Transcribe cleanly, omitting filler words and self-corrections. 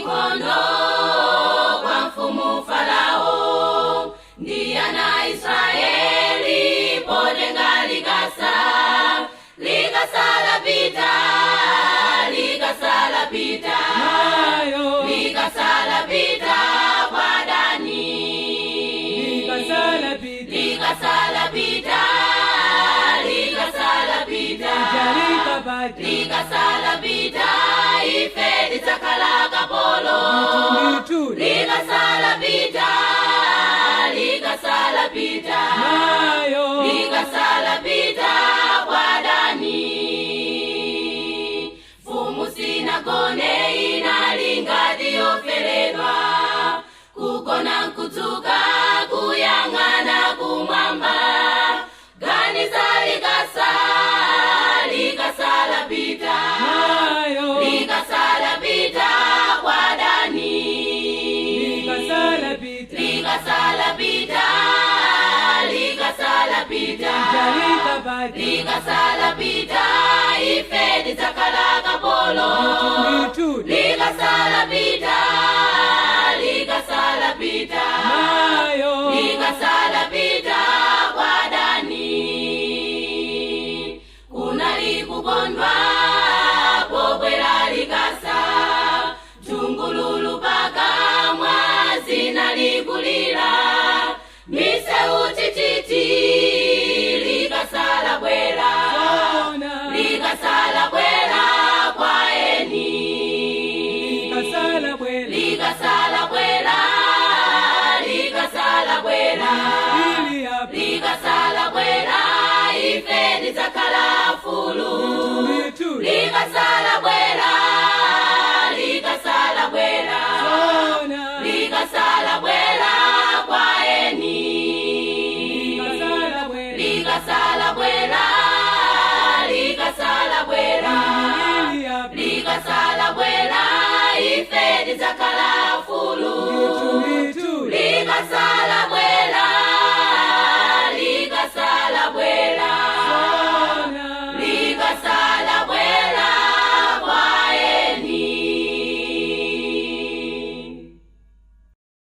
Nkhondo kwa mfumu Farao ndi ana Israeli potenga likasa, likasa lapita, likasa lapita, likasa lapita kwa Dani, likasa lapita, likasa lapita, likasa lapita, likasa lapita, ife tidzakhala kapolo, likasa lapita, likasa lapita, likasa lapita kwa Dani. Mfumu sinagone inalingati yoferedwa, kugona nkudzuka kuyang'ana kumwamba, ganiza likasa, likasa lapita, likasa lapita kwa Dani, likasa lapita, likasa lapita, likasa lapita, likasa lapita, ife tidzakhala kapolo, likasa lapita, likasa lapita, likasa lapita kwa Dani. Kunali kukondwa pobwera likasa, thungululu pakamwa zinalikulira, miseu tititi likasa labwera, likasa labwera kwa eni, likasa labwera, likasa labwera, likasa labwera, likasa labwera, ife tidzakhala fulu, likasa labwera, likasa labwera, likasa labwera kwa eni, likasa likasa labwera, likasa labwera,